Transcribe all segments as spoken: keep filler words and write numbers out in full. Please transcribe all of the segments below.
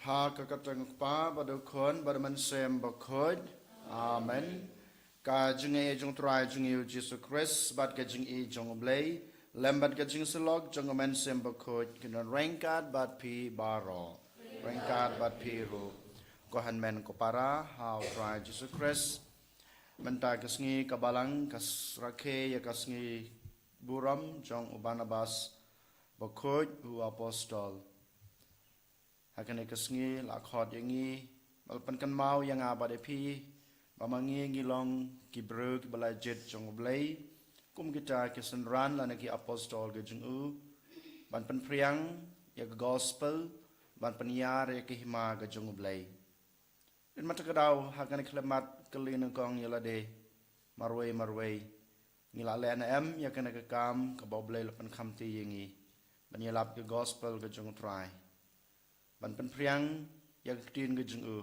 Ha ka kyrteng u Kpa bad u Khun bad u Mynsiem Bakhuid. Amen. Ka jingïeit jong u Trai jong ngi u Jisu Khrist bad ka jingïeit jong u Blei lem bad ka jingsyllok jong u Mynsiem Bakhuid kin don ryngkat bad phi baroh. Ryngkat bad phi ruh. Ko hynmen ko para ha u Trai Jisu Khrist. Mynta ka sngi ka Balang ka rakhe ïa ka sngi burom jong u Barnabas Bakhuid u apostol. Ha kane ka sngi la khot ïa ngi, ba la pynkynmaw ïa nga bad ïa phi, ba ma ngi ngi long ki briew kiba la jied jong u Blei, kum kita ki synran lane ki apostol ka jong u, ban pynphriang ïa ka gospel, ban pynïar ïa ka hima ka jong u Blei. Dei na kata ka daw ha kane ka khyllipmat kylli nyngkong ïa lade, marwei marwei, ngi la leh ne em ïa kane ka kam kaba u Blei la pynkhamti ïa ngi, ban ïalap ïa ka gospel ka jong u Trai. Ban pynphriang ïa ka ktien ka jong u.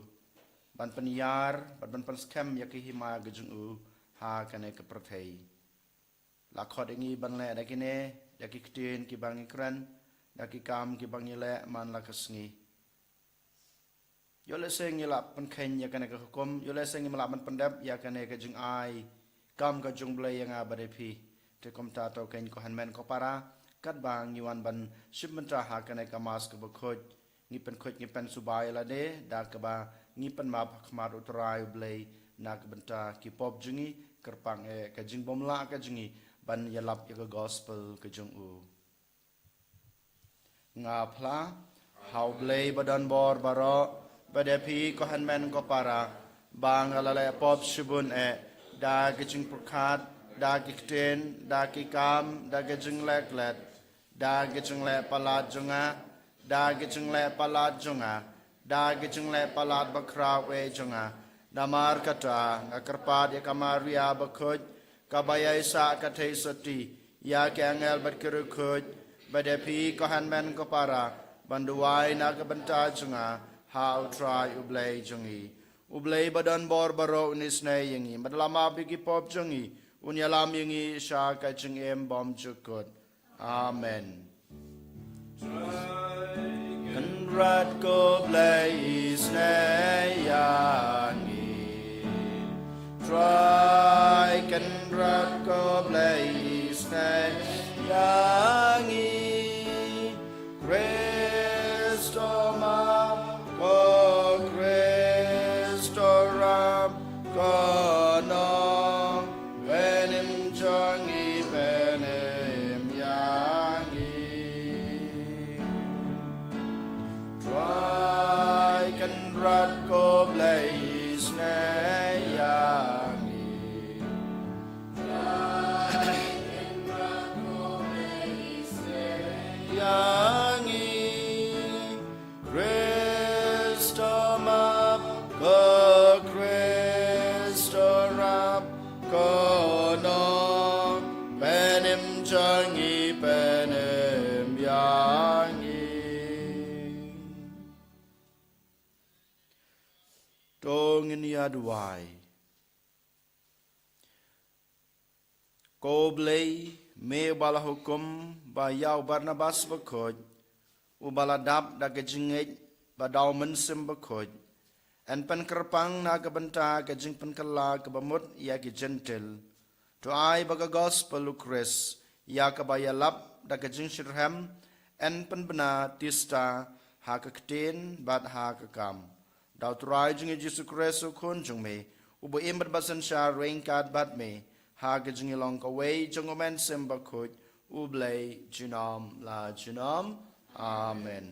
Ban pynïar, ban pynskhem ïa ka hima ka jong u ha kane ka pyrthei. La khot ïa ngi ban leh da kine, da ki ktien kiba ngi kren, da ki kam kiba ngi leh man la ka sngi. Ïoh lehse ngi la pynkheiñ ïa kane ka hukum, ïoh lehse ngim lah ban pyndep ïa kane ka jingai kam ka jong u Blei ïa nga bad ïa phi. Te kumta to keiñ ko hynmen ko para, katba ngi wan ban shim bynta ha kane ka Mass kaba khuid, ngi pynkhuid ngi pynsuba ïa lade da kaba ngi pynmap ha khmat u Trai u Blei na ka bynta ki pop jong ngi, kyrpang eh ka jingbymlah ka jong ngi ban ïalap ïa ka gospel ka jong u. Nga phla ha u Blei ba don bor baroh, bad ïa phi ko hynmen ko para, ba nga la leh pop shibun eh, da ki jingpyrkhat, da ki ktien, da ki kam, da ki jingleh klet, da ki jingleh palat jong nga, da ki jingleh palat jong nga, da ki jingleh palat bakhraw eh jong nga. Namar kata nga kyrpad ïa ka Maria bakhuid, kaba ïai sah ka theisotti ïa ki angel bad ki riewkhuid, bad ïa phi ko hynmen ko para, ban duwai na ka bynta jong nga ha u Trai u Blei jong ngi. U Blei ba don bor baroh un isynei ïa ngi, bad la map ïa ki pop jong ngi, un ïalam ïa ngi sha ka jingim bymjukut. Amen. Kynrad ko Blei isynei ïa ngi. Trai Kynrad ko Blei isynei ïa ngi. Khrist to map, ko Khrist to rap, ko nongpynim jong ngi pynim ïa ngi. Trai Kynrad ko Blei isynei ïa ngi. Ïa ngi. Khrist to map, ko Khrist to rap, ko nongpynim jong ngi pynim ïa ngi. To ngin ïa duwai. Ko Blei, me uba la hukum ba ïa u Barnabas bakhuid, uba la dap da ka jingngeit bad da u Mynsiem Bakhuid, yn pynkyrpang na ka bynta ka jingpynkylla kaba mut ïa ki Jentil. To ai ba ka gospel u Khrist, ïa kaba ïalap da ka jingshitrhem, yn pynbna tista ha ka ktien bad ha ka kam. Da u Trai jong ngi Jisu Khrist u Khun jong me, uba im bad ba synshar ryngkat bad me, ha ka jinglong kawei jong u Mynsiem Bakhuid, u Blei junom la junom. Amen.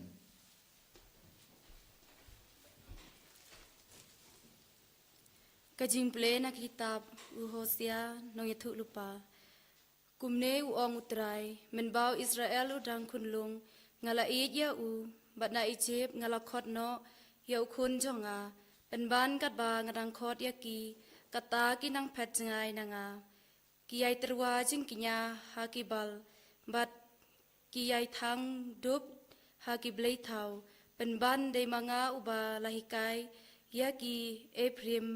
Ka jingpule na ka kitab u Hosea nongïathuhlypa. Kumne u ong u Trai, mynba u Israel u dang khunlung, nga la ïeit ïa u, bad na Ijipt nga la khot noh ïa u khun jong nga, pynban katba nga dang khot ïa ki, kata ki nang phet jngai na nga. Ki ïai tyrwa jingkñia ha ki bal, bad ki ïai thang dup ha ki blei thaw, pynban dei ma nga uba la hikai ïa ki Ephraim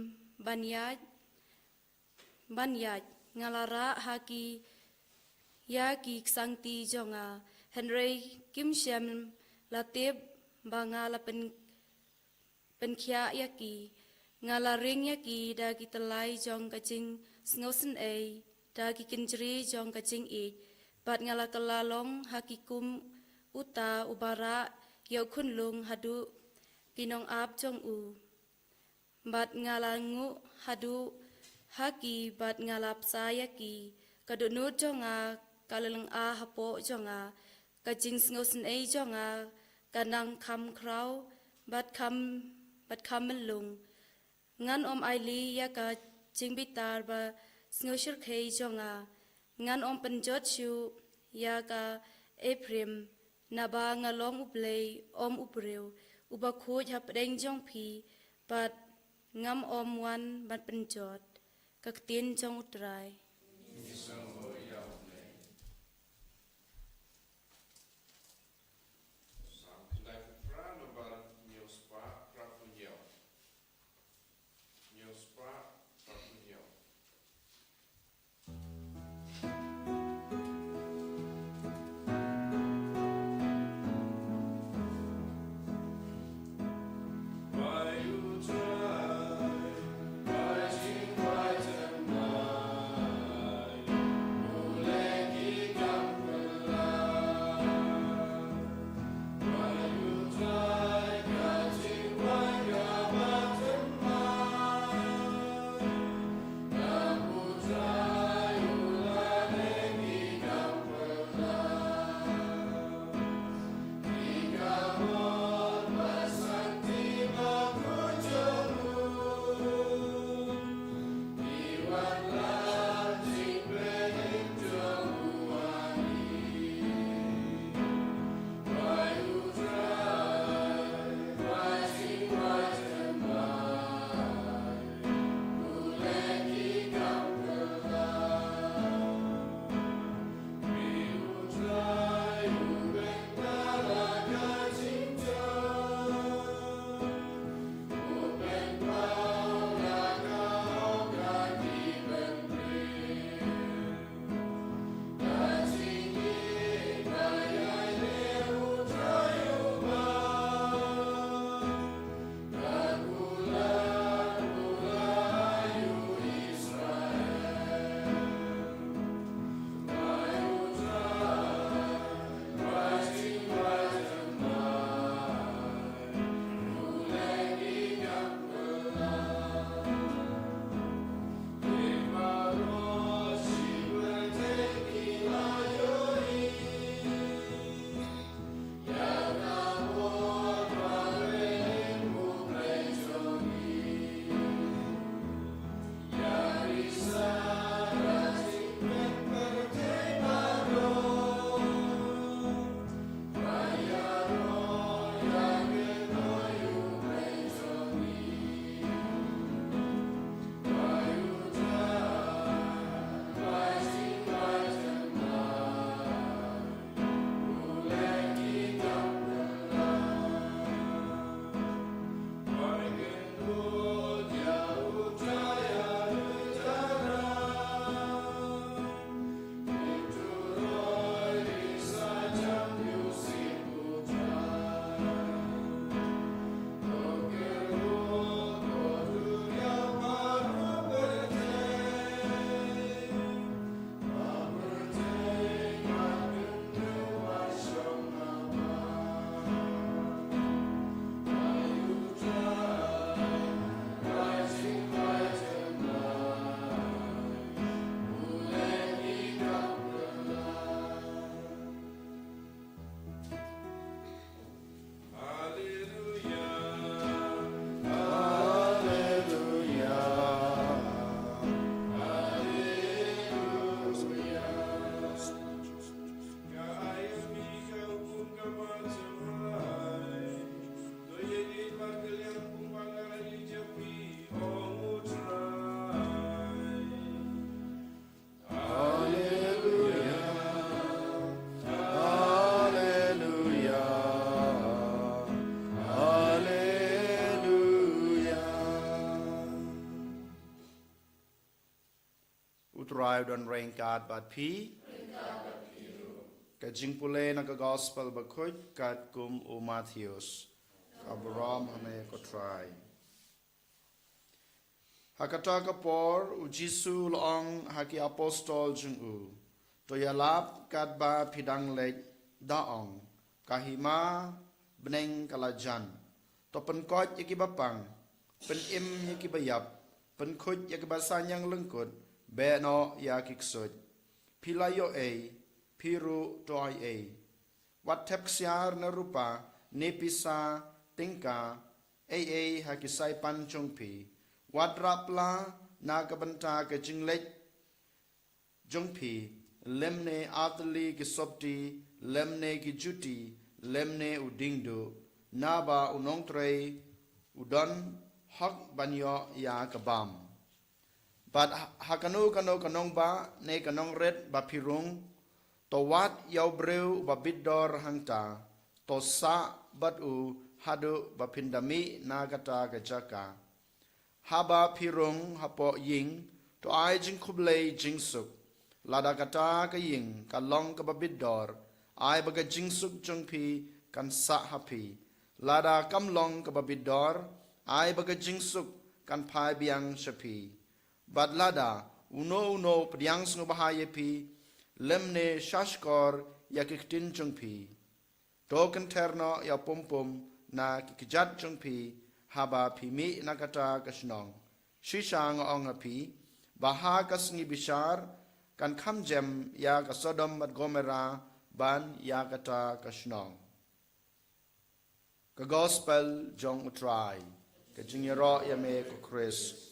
ban ïaid, ban ïaid, nga la rah ha ki ïa ki ksangti jong nga, hynrei kim shym la tip ba nga la pyn, pynkhiah ïa ki. Nga la ring ïa ki da ki tyllai jong ka jingsngewsynei, da ki kynjri jong ka jingïeit, bad nga la kylla long ha ki kum uta uba rah ïa u khunlung haduh ki nongap jong u. Bad nga la nguh haduh ha ki bad nga la bsa ïa ki. Ka dohnud jong nga ka la lynga hapoh jong nga, ka jingsngewsynei jong nga ka nang kham khraw bad kham, bad kham myllung. Ngan ym ailad ïa ka jingbitar ba sngewshyrkhei jong nga. Ngan ym pynjot shuh ïa ka Ephraim, naba nga long U Blei, ym u briew, uba khuid hapdeng jong phi, bad ngam ym wan ban pynjot. Ka ktien jong U Trai. Psalm khyndai phew phra, nombar hynñiew spah phra phew hynñiew. Hynñiew spah phra phew hynñiew. Haleluya, haleluya, haleluya. U Trai u don ryngkat bad phi. Ka jingpule na ka Gospel Bakhuid katkum u Mathaios. Ka burom ha me ko Trai. Ha kata ka por u Jisu u la ong ha ki apostol jong u, to ïalap katba phi dang leit, da ong, ka hima bneng ka la jan. To pynkoit ïa ki bapang, pynim ïa ki baïap, pynkhuid ïa ki ba sangñiang lyngkut, beh noh ïa ki ksuid. Phi la ïoh ei, phi ruh to ai ei. Wat thep ksiar ne rupa, ne pisa, tyngka, ei ei ha ki saipan jong phi. Wat rah pla na ka bynta ka jingleit jong phi, lymne artylli ki sopti, lymne ki juti, lymne u diengduh, naba u nongtrei u don hok ban ïoh ïa ka bam. Bad ha kano kano ka nongbah ne ka nongrit ba phi rung, to wad ïa u briew uba bit dor hangta, to sah bad u haduh ba phin da mih na kata ka jaka. Haba phi rung hapoh ïing, to ai jingkhublei jingsuk. Lada kata ka ïing ka long kaba bit dor, ai ba ka jingsuk jong phi kan sah ha phi. Lada kam long kaba bit dor, ai ba ka jingsuk kan phai biang sha phi. Bad lada uno uno u pdiang sngewbha ïa phi, lymne shahshkor ïa ki ktien jong phi, to kynther noh ïa u pum pum na ki kjat jong phi haba phi mih na kata ka shnong. Shisha nga ong ha phi, ba ha ka sngi bishar kan kham jem ïa ka Sodom bad Gomorrah ban ïa kata ka shnong. Ka Gospel jong u Trai. Ka jingïaroh ïa me ko Khrist.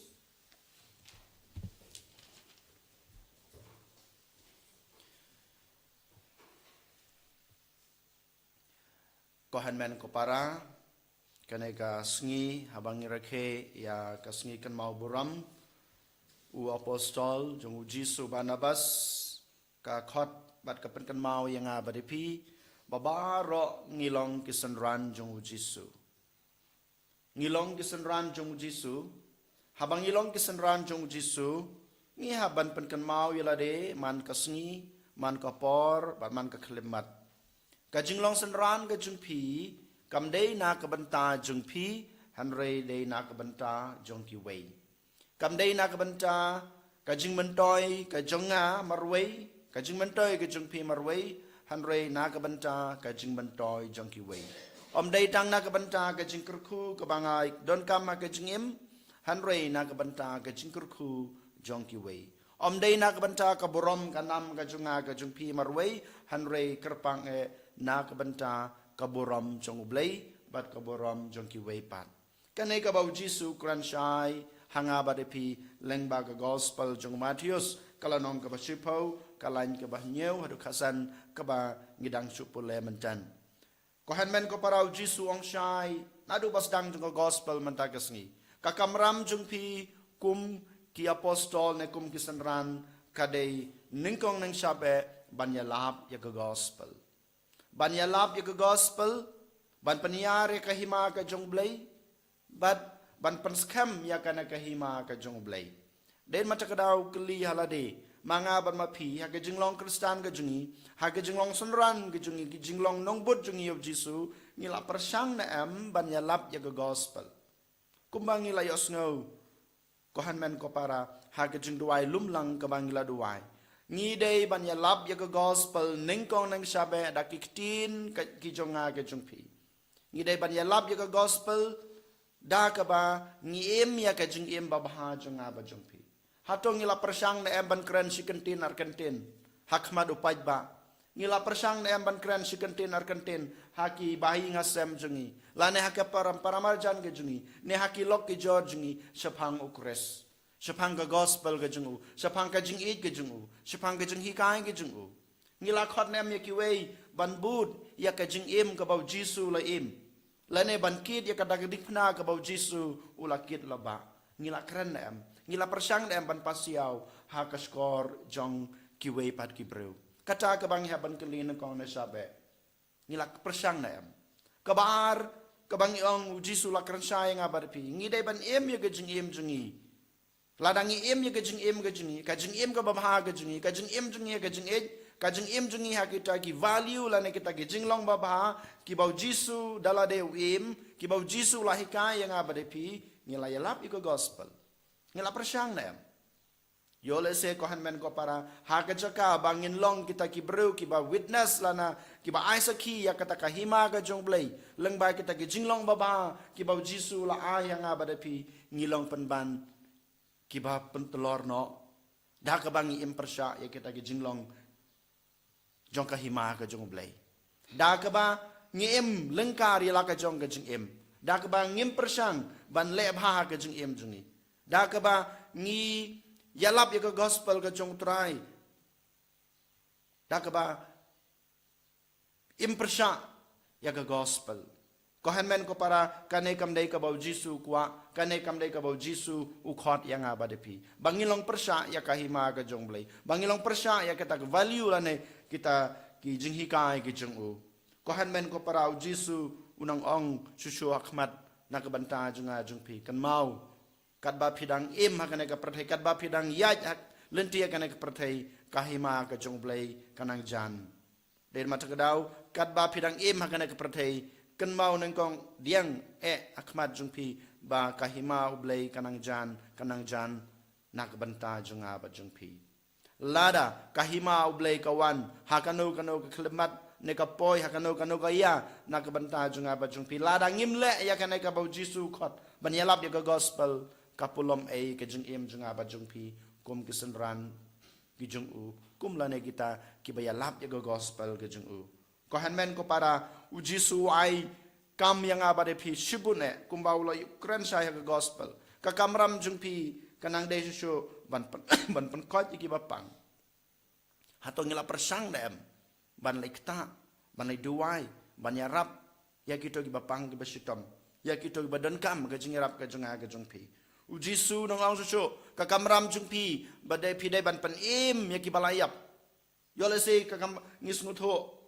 Ko hynmen ko para, kane ka sngi haba ngi rakhe ïa ka sngi kynmaw burom u apostol jong u Jisu Barnabas, ka khot bad ka pynkynmaw ïa nga bad ïa phi ba baroh ngi long ki synran jong u Jisu. Ngi long ki synran jong u Jisu. Haba ngi long ki synran jong u Jisu, ngi hap ban pynkynmaw ïa lade man ka sngi, man ka por bad man ka khyllipmat. Ka jinglong synran ka jong phi kam dei na ka bynta jong phi, hynrei dei na ka bynta jong kiwei. Kam dei na ka bynta ka jingmyntoi ka jong nga marwei, ka jingmyntoi ka jong phi marwei, hynrei na ka bynta ka jingmyntoi jong kiwei. Ym dei tang na ka bynta ka jingkyrkhu kaba nga donkam ha ka jingim, hynrei na ka bynta ka jingkyrkhu jong kiwei. Ym dei na ka bynta ka burom ka nam ka jong nga ka jong phi marwei, hynrei kyrpang eh na ka bynta ka burom jong u Blei bad ka burom jong kiwei pat. Kane kaba u Jisu u kren shai ha nga bad ïa phi lyngba ka Gospel jong u Mathaios, ka lynnong kaba shiphew, ka lain kaba hynñiew haduh khatsan, kaba ngi dang shu pule mynta. Ko hynmen ko para, u Jisu u ong shai naduh ba sdang jong ka Gospel mynta ka sngi, ka kamram jong phi kum ki apostol ne kum ki synran ka dei nyngkong nyngshap eh ban ïalap ïa ka Gospel. Ban ïalap ïa ka Gospel, ban pynïar ïa ka hima ka jong u Blei, bad ban pynskhem ïa kane ka hima ka jong u Blei. Dei ma ta ka daw kylli ha lade, ma nga bad ma phi, ha ka jinglong Khristan ka jong ngi, ha ka jinglong synran ka jong ngi, ka jinglong nongbud jong ngi ïa u Jisu, ngi la pyrshang ne em ban ïalap ïa ka Gospel. Kumba ngi la ïohsngew, ko hynmen ko para, ha ka jingduwai lum lang kaba ngi la duwai, ngi dei ban ïalap ïa ka Gospel nyngkong nyngshap eh da ki ktien ka, ki jong nga ka jong phi. Ngi dei ban ïalap ïa ka Gospel da kaba ngi im ïa ka jingim babha jong nga bad jong phi. Hato ngi la pyrshang ne em ban kren shi kyntien ar kyntien ha khmat u paidbah? Ngi la pyrshang ne em ban kren shi kyntien ar kyntien ha ki bahaïing hasem jong ngi, lane ha ka para, paramarjan ka jong ngi, ne ha ki lok ki jor jong ngi shaphang u Khrist, shaphang ka Gospel ka jong u, shaphang ka jingïeit ka jong u, shaphang ka jinghikai ka jong u? Ngi la khot ne em ïa kiwei ban bud ïa ka jingim kaba u Jisu u la im, lane ban kit ïa ka dak dikphna kaba u Jisu u la kit la bah? Ngi la kren ne em? Ngi la pyrshang ne em ban pasiaw ha ka shkor jong kiwei pat ki briew? Kata kaba ngi hap ban kylli nyngkong nyngshap eh. Ngi la pyrshang ne em? Kaba ar, kaba ngi ong, u Jisu u la kren shai ïa nga bad ïa phi, ngi dei ban im ïa ka jingim jong ngi. Lada ngi im ïa ka jingim ka jong ngi, ka jingim kaba bha ka jong ngi, ka jingim jong ngi ïa ka jingïeit, Ka jingim jong ngi ha kita ki value lane kita ki jinglong babha kiba u Jisu da lade u im, kiba u Jisu u la hikai ïa nga bad ïa phi, ngi la ïalap ïa ka gospel. Ngi la pyrshang ne em? Ïoh lehse ko hynmen ko para, ha ka jaka ba ngin long kita ki briew kiba witness lane kiba ai sakhi ïa kata ka hima ka jong u Blei, lyngba kita ki jinglong babha kiba u Jisu u la ai ïa nga bad ïa phi, ngi long pynban kiba pyntlor noh da kaba ngi im pyrshah ïa kita ki jinglong jong ka hima ka jong u Blei. Da kaba ngi im lyngkar ïa la ka jong ka jingim. Da kaba ngim pyrshang ban leh bha ha ka jingim jong ngi. Da kaba ngi ïalap ïa ka gospel ka jong u Trai. Da kaba im pyrshah ïa ka gospel. Ko hynmen ko para, kane kam dei kaba u Jisu u kwah, kane kam dei kaba u Jisu u khot ïa nga bad ïa phi. Ba ngi long pyrshah ïa ka hima ka jong u Blei. Ba ngi long pyrshah ïa kata ka value lane kita ki jinghikai ki jong u. Ko hynmen ko para, u Jisu u nang ong shuh shuh ha khmat na ka bynta jong nga jong phi. Kynmaw, katba phi dang im ha kane ka pyrthei, katba phi dang ïaid ha lynti ha kane ka pyrthei, ka hima ka jong u Blei ka nang jan. Dei ma ta ka daw, katba phi dang im ha kane ka pyrthei, kynmaw nyngkong diang eh ha khmat jong phi ba ka hima u Blei ka nang jan, ka nang jan na ka bynta jong nga bad jong phi. Lada ka hima u Blei ka wan ha kano kano ka khyllipmat ne ka poi, ha kano kano ka ïa na ka bynta jong nga bad jong phi, lada ngim leh ïa kane kaba u Jisu u khot ban ïalap ïa ka gospel, ka pulom ei ka jingim jong nga bad jong phi kum ki synran ki jong u, kum lane kita kiba ïalap ïa ka gospel ka jong u. Ko hynmen ko para, u Jisu u ai kam ïa nga bad ïa phi shibun eh, kumba u la ïakren shai ha ka gospel. Ka kamram jong phi ka nang dei shuh shuh ban pyn, ban pynkhiah ïa kiba pang. Hato ngi la pyrshang ne em ban leit ktah, ban leit duwai, ban ïarap ïa kito kiba pang kiba shitom, ïa kito kiba donkam ka jingïarap ka jong nga ka jong phi? U Jisu u nang ong shuh shuh, ka kamram jong phi ba dei, phi dei ban pynim ïa kiba la ïap. Ïoh lehse ka kam ngi sngewthuh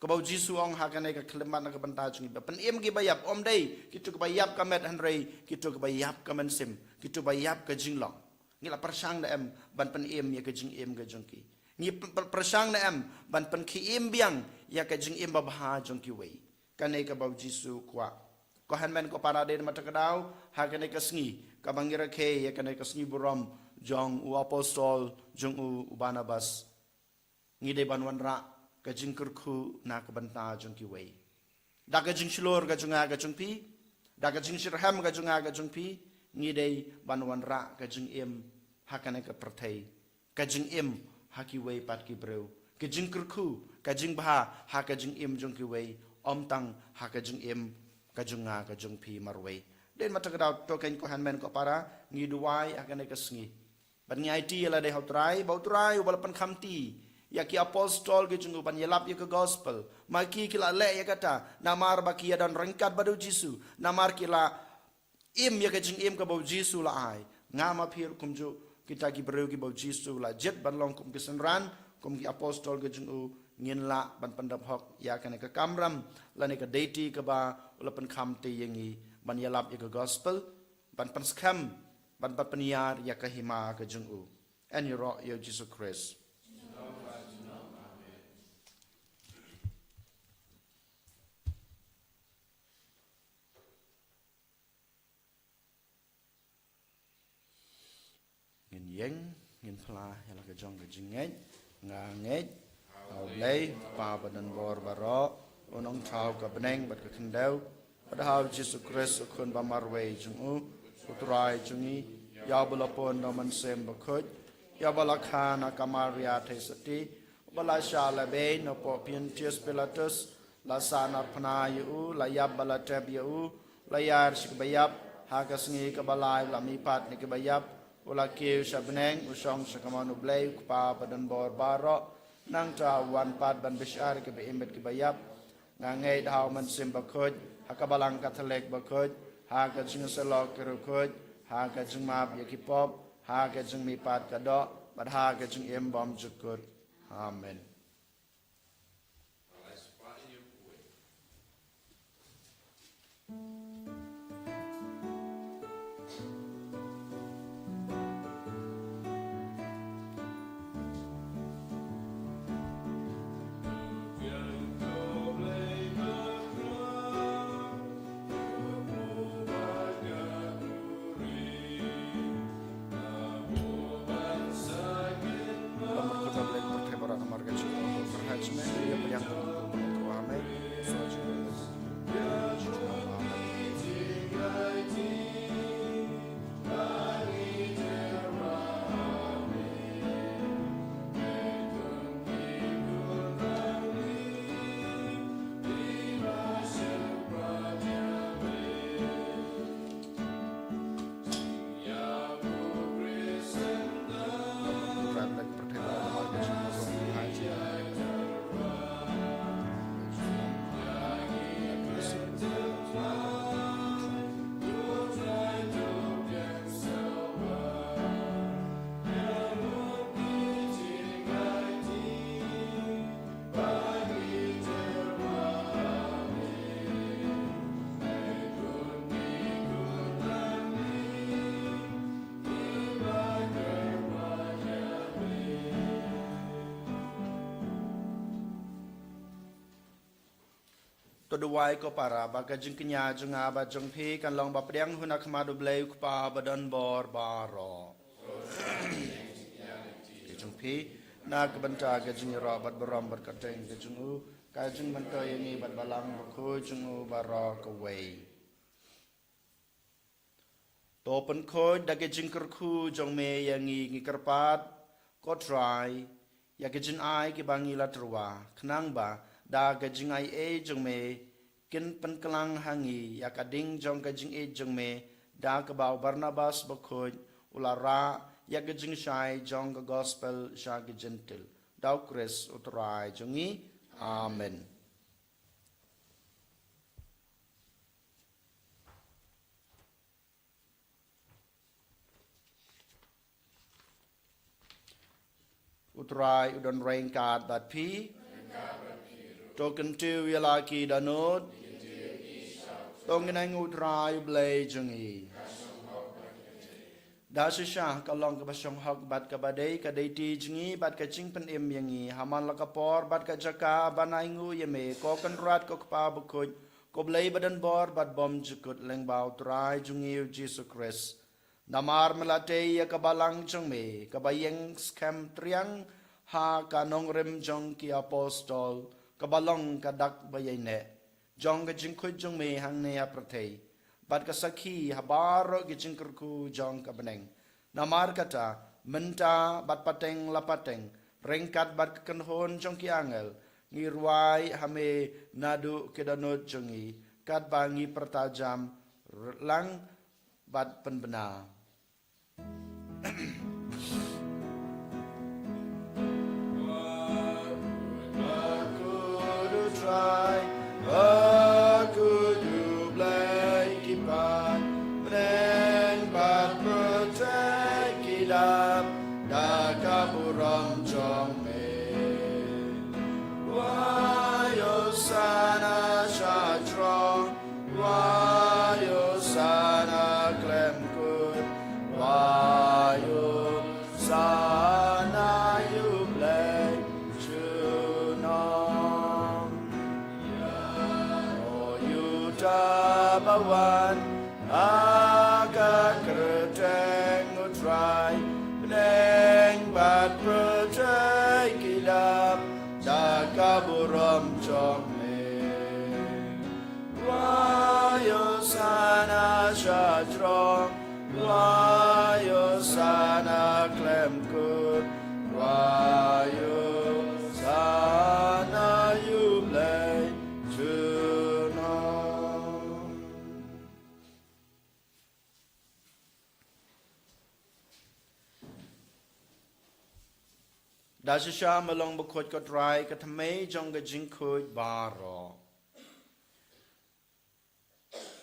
kaba u Jisu u ong ha kane ka khyllipmat na ka bynta jong ngi ba pynim kiba ïap, ym dei kito kiba ïap ka met hynrei kito kiba ïap ka mynsiem, kito ba ïap ka jinglong. Ngi la pyrshang ne em ban pynim ïa ka jingim ka jong ki? Ngi py-, py-, pyrshang ne em ban pynkhie im biang ïa ka jingim babha jong kiwei? Kane kaba u Jisu u kwah. Ko hynmen ko para, dei ma ta ka daw, ha kane ka sngi kaba ngi rakhe ïa kane ka sngi burom jong u apostol jong u, u Barnabas, ngi dei ban wanrah ka jingkyrkhu na ka bynta jong kiwei. Da ka jingshlur ka jong nga ka jong phi, da ka jingshitrhem ka jong nga ka jong phi, ngi dei ban wanrah ka jingim ha kane ka pyrthei, ka jingim ha kiwei pat ki briew, ka jingkyrkhu, ka jingbha ha ka jingim jong kiwei, ym tang ha ka jingim ka jong nga ka jong phi marwei. Dei ma ta ka daw, to keiñ ko hynmen ko para, ngi duwai ha kane ka sngi. Bad ngi aiti ïa lade ha u Trai, ba u Trai uba la pynkham ti ïa ki apostol ki jong u ban ïalap ïa ka gospel, ma ki ki la leh ïa kata namar ba ki ïadon ryngkat bad u Jisu, namar ki la im ïa ka jingim kaba u Jisu u la ai. Nga ma phi ruh kumjuh, kita ki briew kiba u Jisu u la jied ban long kum ki synran, kum ki apostol ki jong u, ngin lah ban pyndap hok ïa kane ka kamram lane ka deiti kaba u la pynkham ti ïa ngi ban ïalap ïa ka gospel, ban pynskhem, ban, ban pynïar ïa ka hima ka jong u. Yn ïaroh ïa u Jisu Khrist. Ngin ïeng, ngin phla ïa la ka jong ka jingngeit. Nga ngeit ha u Blei, Kpa ba don bor baroh, u nongthaw ka bneng bad ka khyndew, bad ha u Jisu Khrist u Khun ba marwei jong u, u Trai jong ngi, ïa uba la pun da u Mynsiem Bakhuid, ïa uba la kha na ka Maria Theisotti, uba la shah lehbeiñ hapoh Pontius Pilatus, la sahnarphna ïa u, la ïap bad la tep ïa u, la ïaid sha kiba ïap, ha ka sngi kaba lai u la mihpat na kiba ïap, u la kiew sha bneng, u shong sha kamon u Blei u Kpa ba don bor baroh. Nangta u wan pat ban bishar ïa kiba im bad kiba ïap. Nga ngeit ha u Mynsiem Bakhuid, ha ka Balang Katholik bakhuid, ha ka jingïasyllok ki riewkhuid, ha ka jingmap ïa ki pop, ha ka jingmihpat ka doh, bad ha ka jingim bymjukut. Amen. To duwai ko para ba ka jingkñia jong nga bad jong phi kan long ba pdiang hun ha khmat U Blei U Kpa ba don bor baroh. Ka jong phi na ka bynta ka jingïaroh bad burom bad kyrteng ka jong u, ka jingmyntoi ïa ngi bad Balang Bakhuid jong u baroh kawei. To pynkhuid da ka jingkyrkhu jong me ïa ngi, ngi kyrpad, ko Trai, ïa ka jingai kiba ngi la tyrwa, khnang ba da ka jingai ei jong me kin pynklang ha ngi ïa ka ding jong ka jingïeit jong me, da kaba u Barnabas Bakhuid u la rah ïa ka jingshai jong ka gospel sha ki Jentil. Da U Khrist U Trai jong ngi. Amen. U Trai u don ryngkat bad phi. To kyntiew ïa la ki dohnud. To ngin ai nguh U Trai U Blei jong ngi. Da shisha ka long kaba shong hok bad kaba dei, ka dei ti jong ngi bad ka jingpynim ïa ngi ha man la ka por bad ka jaka ban ai nguh ïa me, ko Kynrad ko Kpa Bakhuid, ko Blei ba don bor bad bymjukut, lyngba U Trai jong ngi U Jisu Khrist. Namar me la tei ïa ka balang jong me kaba ïeng skhem triang ha ka nongrim jong ki apostol, kaba long ka dak ba ïaineh jong ka jingkhuid jong me hangne ha pyrthei, bad ka sakhi ha baroh ki jingkyrkhu jong ka bneng. Namar kata, mynta bad pateng la pateng, ryngkat bad ka kynhun jong ki angel, ngi rwai ha me naduh ki dohnud jong ngi, katba ngi pyrta jam, r-, lang bad pynbna. Bakhuid, bakhuid U Trai, bakhuid U Blei ki paid, bneng bad pyrthei ki dap da ka burom jong me. Wai Hosana sha jrong, wai Hosana khlem kut, wai Hosana ïa U Blei junom. Ïa u Juda ba wan ha ka kyrteng U Trai, bneng bad pyrthei ki dap da ka burom jong me. Wai Hosana sha jrong, wai Hosana khlem kut, wai Hosana ïa U Blei junom. Da shisha me long bakhuid ko Trai, ka thymmei jong ka jingkhuid baroh.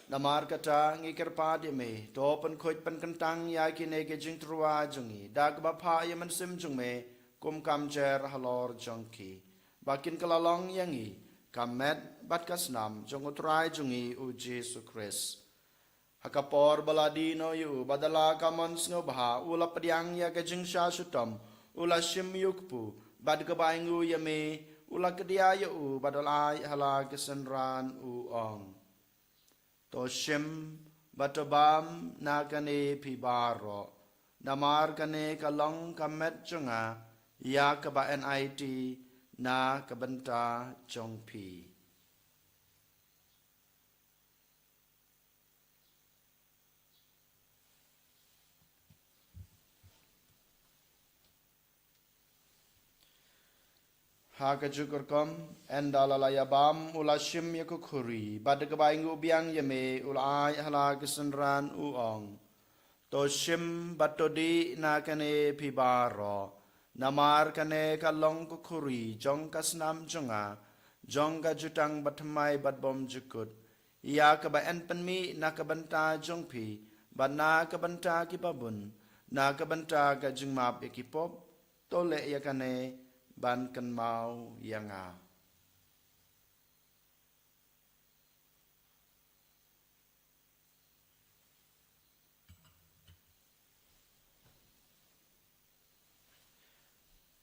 Namar kata ngi kyrpad ïa me, to pynkhuid pynkyntang ïa kine ki jingtyrwa jong ngi da kaba phah ïa u Mynsiem jong me kum ka mjer halor jong ki, ba kin kylla long ïa ngi ka met bad ka snam jong U Trai jong ngi U Jisu Khrist. Ha ka por ba la die noh ïa u bad da la ka mon sngewbha, u la pdiang ïa ka jingshah shitom, u la shim ïa u kpu, bad kaba ainguh ïa me, u la kdiah ïa u bad u la ai ha la ki synran, u ong: To shim bad to bam na kane phi baroh, namar kane ka long ka met jong nga, ïa kaba yn aiti na ka bynta jong phi. Ha kajuh ka rukom, ynda la la ïa bam, u la shim ïa ka khuri, bad da kaba ainguh biang ïa me, u la ai ha la ki synran, u ong: To shim bad to dih na kane phi baroh, namar kane ka long ka khuri jong ka snam jong nga, jong ka jutang bathymmai bad bymjukut, ïa kaba yn pynmih na ka bynta jong phi bad na ka bynta kiba bun, na ka bynta ka jingmap ïa ki pop. To leh ïa kane ban kynmaw ïa nga.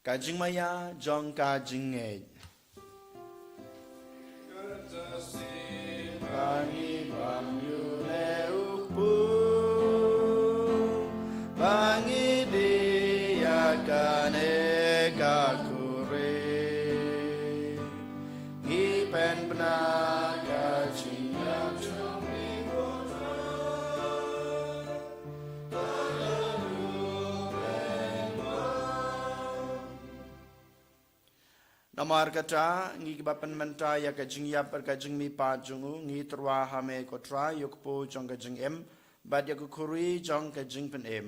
Ka jingmaïa jong ka jingngeit. Ba ngi bam ïa une u kpu, ba ngi die ïa kane ka khuri, ngi pynbna ka jingïap jong me ko Trai. Namar kata, ngi kiba pynmynta ïa ka jingïap bad ka jingmihpat jong u, ngi tyrwa ha me ko Trai ïa u kpu jong ka jingim bad ïa ka khuri jong ka jingpynim.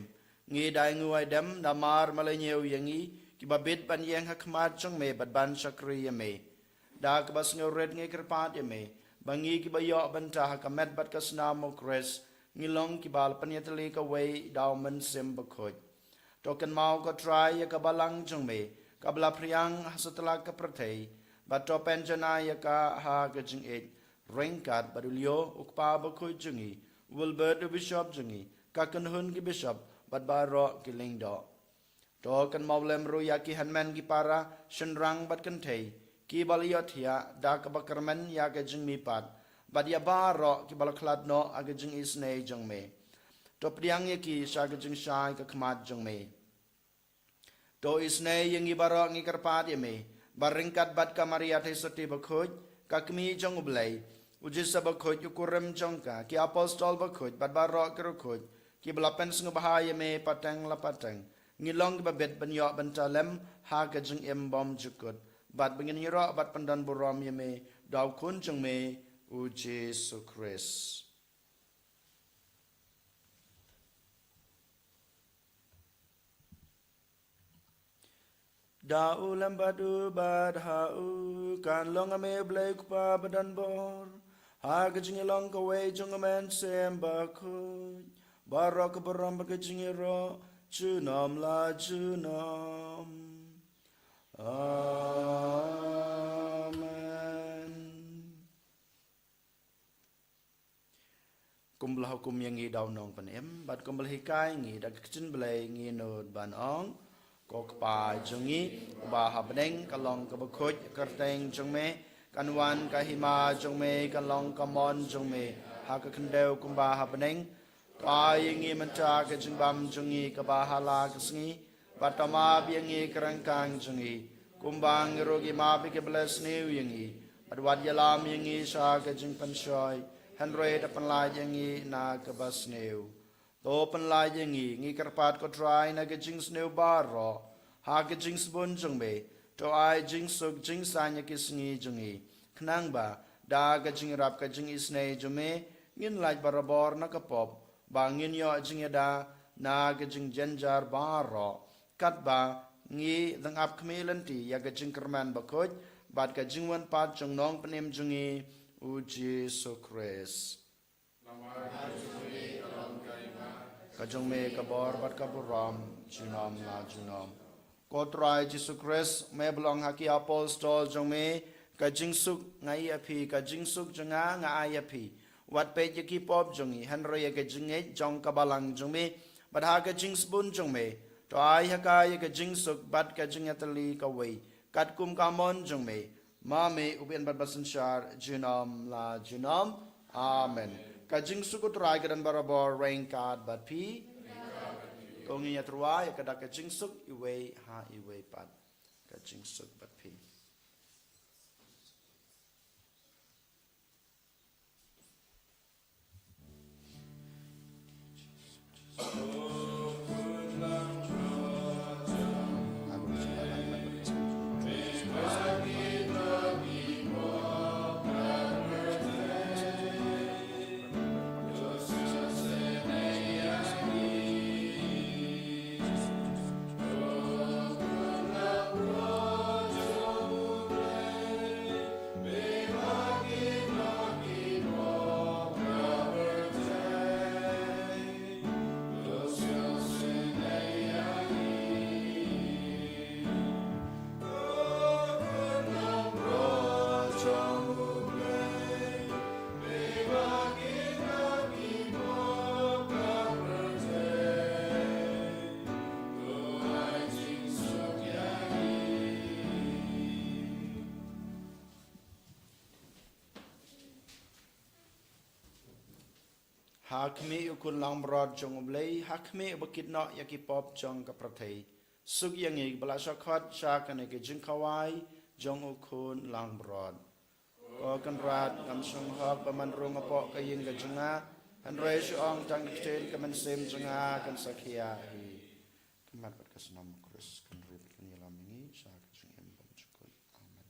Ngi dei nguh ai dem namar me la ñiew ïa ngi kiba bit ban ïeng ha khmat jong me bad ban shakri ïa me. Da kaba sngewrit ngi kyrpad ïa me ba ngi kiba ïoh bynta ha ka met bad ka snam u Khrist ngi long kiba la pynïatylli kawei da u Mynsiem Bakhuid. To kynmaw ko Trai ïa ka balang jong me kaba la phriang ha satlak ka pyrthei, bad to pynjanai ïa ka ha ka jingïeit, ryngkat bad u Leo u kpa bakhuid jong ngi, u Wilbert u bishop jong ngi, ka kynhun ki bishop bad baroh ki lyngdoh. To kynmaw lem ruh ïa ki hynmen ki para, shynrang bad kynthei kiba la ïohthiah da kaba kyrmen ïa ka jingmihpat, bad ïa baroh kiba la khlad noh ha ka jingisynei jong me. To pdiang ïa ki sha ka jingshai ka khmat jong me. To isynei ïa ngi baroh ngi kyrpad ïa me, ba ryngkat bad ka Maria Theisotti bakhuid, ka kmie jong u Blei, u Joseph bakhuid u kurim jong ka, ki apostol bakhuid bad baroh ki riewkhuid kiba la pynsngewbha ïa me pateng la pateng, ngi long kiba bit ban ïoh bynta lem ha ka jingim bymjukut, bad ba ngin ïaroh bad pyndonburom ïa me da u Khun jong me u Jisu Khrist. Da u lem bad u bad ha u, kan long ha me u Blei u Kpa badonbor, ha ka jingïalong kawei jong u Mynsiem Bakhuid, baroh ka burom bad ka jingïaroh junom la junom. Amen. Kumba la hukum ïa ngi da u Nongpynim, bad kumba la hikai ngi da ka ktien Blei, ngi nud ban ong: Ko Kpa jong ngi uba ha bneng, ka long kaba khuid ka kyrteng jong me, kan wan ka hima jong me, kan long ka mon jong me ha ka khyndew kumba ha bneng. To ai ïa ngi mynta ka jingbam jong ngi kaba ha la ka sngi, bad to map ïa ngi ki ryngkang jong ngi, kumba ngi ruh ngi map ïa kiba la sniew ïa ngi, bad wat ïalam ïa ngi sha ka jingpynshoi, hynrei to pynlait ïa ngi na kaba sniew. To pynlait ïa ngi, ngi kyrpad ko Trai, na ka jingsniew baroh, ha ka jingsbun jong me, to ai jingsuk jingsaiñ ïa ki sngi jong ngi, khnang ba da ka jingïarap ka jingisynei jong me, ngin lait barabor na ka pop, ba ngin ïoh jingïada na ka jingjynjar baroh, katba ngi dang ap khmih lynti ïa ka jingkyrmen bakhuid bad ka jingwan pat jong u Nongpynim jong ngi, u Jisu Khrist. Ka jong me ka bor bad ka burom junom la junom. Ko Trai Jisu Khrist, me ba la ong ha ki apostol jong me: Ka jingsuk nga ai ïa phi, ka jingsuk jong nga nga ai ïa phi. Wat peit ïa ki pop jong ngi, hynrei ïa ka jingngeit jong ka balang jong me, bad ha ka jingsbun jong me, to ai ha ka ïa ka jingsuk bad ka jingïatylli kawei, katkum ka mon jong me, ma me uba ïeit bad basynshar junom la junom. Amen. Ka jingsuk u Trai ka don barabor ryngkat bad phi. To ngin ïatyrwa ïa ka da ka jingsuk iwei ha iwei pat. Ka jingsuk bad phi. Ha khmih u Khun langbrot jong U Blei, ha khmih ba kit noh ïa ki pop jong ka pyrthei. Suk ïa ngi ba la shah khot sha kane ka jingkhawai jong u Khun langbrot. Ko Kynrad, ngam shong hok ba man rung hapoh ka ïing ka jong nga, hynrei shu ong tang ka ktien ka mynsiem jong nga kan sa khia hi. Ka met bad ka snam u Khrist kan rit kan ïalam ïa ngi sha ka jingim bymjukut. Amen.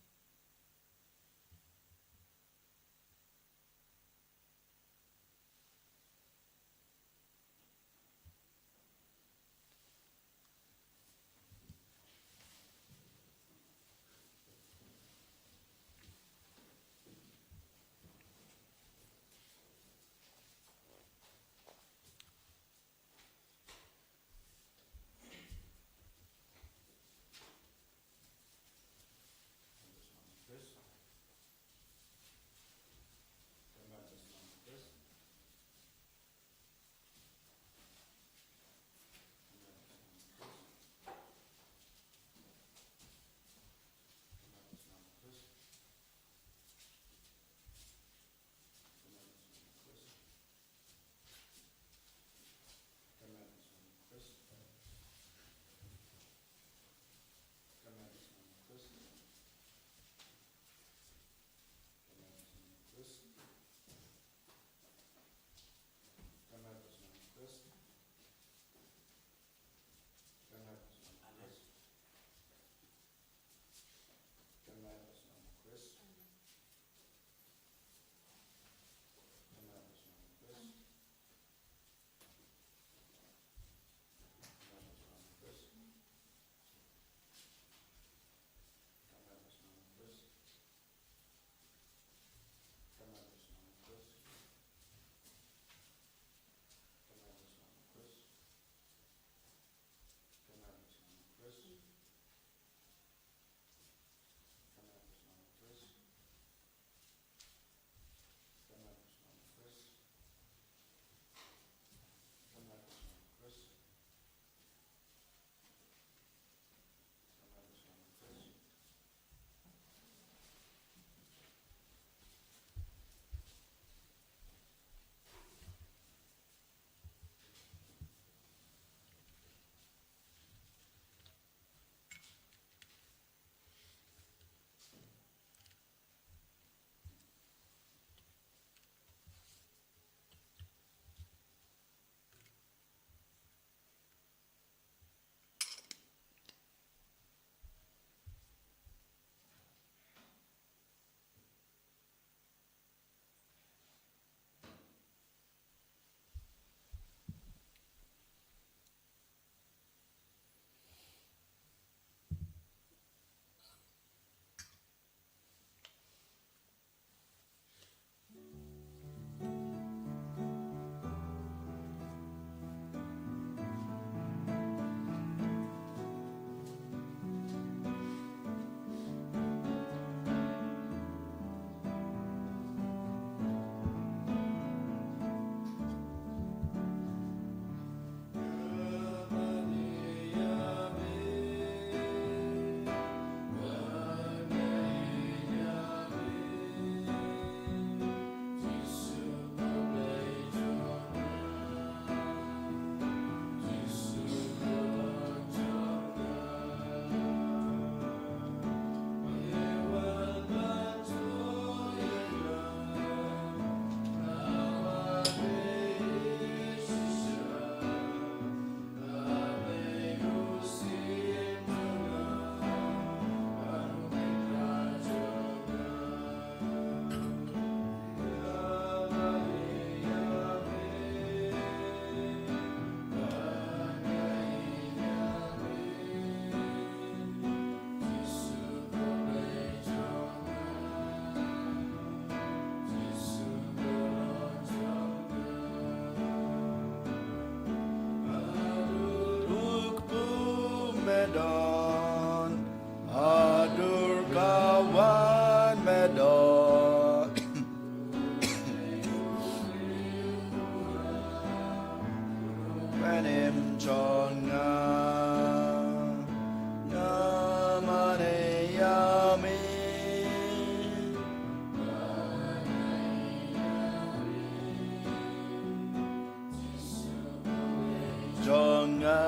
Nga,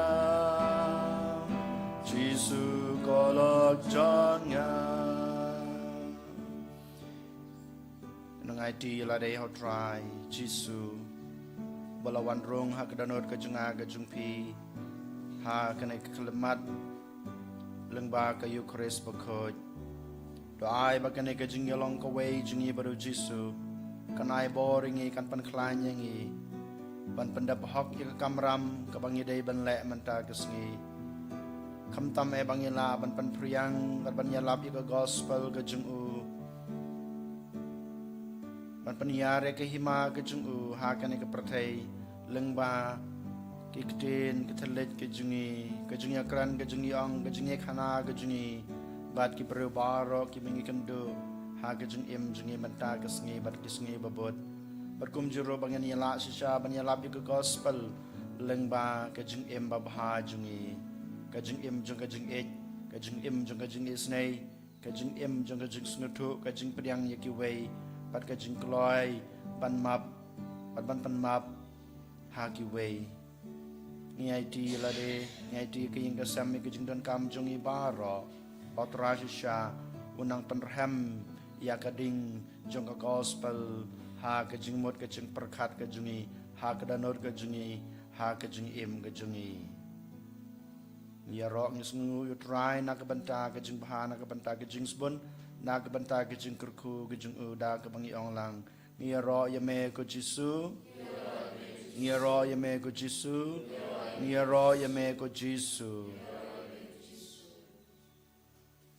Jisu ko lok jong nga. Nang aiti lade ha u Trai Jisu ba la wan rung ha ka dohnud ka jong nga ka jong phi ha kane ka khyllipmat lyngba ka Eukharist bakhuid. To ai ba kane ka jingïalong kawei jong ngi bad u Jisu kan ai bor ïa ngi, kan pynkhlaiñ ïa ngi ban pyndep hok ïa ka kamram kaba ngi dei ban leh mynta ka sngi. Khamtam eh ba ngi lah ban pynphriang bad ban ïalap ïa ka gospel ka jong u, ban pynïar ïa ka hima ka jong u ha kane ka pyrthei lyngba ki ktien ki thylliej ka jong ngi, ka jingïakren ka jong ngi, ong ka jingïakhana ka jong ngi, bad ki briew baroh kiba ngi kynduh ha ka jingim jong ngi mynta ka sngi bad ki sngi ba bud. Bad kumjuh ruh ba ngin ïalah shisha ban ïalap ïa ka gospel lyngba ka jingim babha jong ngi, ka jingim jong ka jingïeit, ka jingim jong ka jingisynei, ka jingim jong ka jingsngewthuh, ka jingpdiang ïa kiwei, bad ka jingkloi ban map bad ban pynmap ha kiwei. Ngi aiti lade, ngi aiti ka ïing ka sem, ïa ka jingdonkam jong ngi baroh. Ba u Trai shisha un nang pynrhem ïa ka ding jong ka gospel ha ka jingmut ka jingpyrkhat ka jong ngi, ha ka dohnud ka jong ngi, ha ka jingim ka jong ngi. Ngi ïaroh ngi sngewnguh ïa u Trai na ka bynta ka jingbha, na ka bynta ka jingsbun, na ka bynta ka jingkyrkhu ka jong u, da kaba ngi ong lang: Ngi ïaroh ïa me ko Jisu. Ngi ïaroh ïa me ko Jisu. Ngi ïaroh ïa me ko Jisu.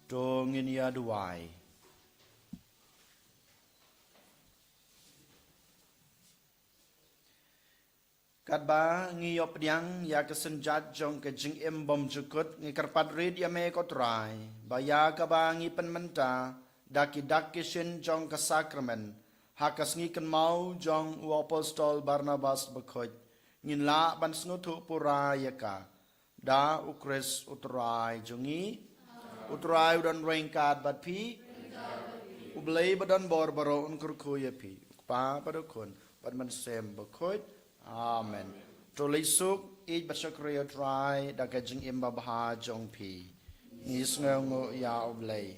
To ngin ïa duwai. Katba ngi ïoh pdiang ïa ka synjat jong ka jingim bymjukut, ngi kyrpad rit ïa me ko Trai ba ïa kaba ngi pynmynta da ki dak ki shin jong ka sakramen ha ka sngi kynmaw jong u apostol Barnabas bakhuid, ngin lah ban sngewthuh pura ïa ka. Da u Khrist u Trai jong ngi. U Trai u don ryngkat bad phi. U Blei ba don bor baroh un kyrkhu ïa phi, u Kpa bad u Khun bad u Mynsiem Bakhuid. Amen. To leit suk, ïeit bad shakri ïa u Trai da ka jingim babha jong phi. Ngi sngewnguh ïa u Blei.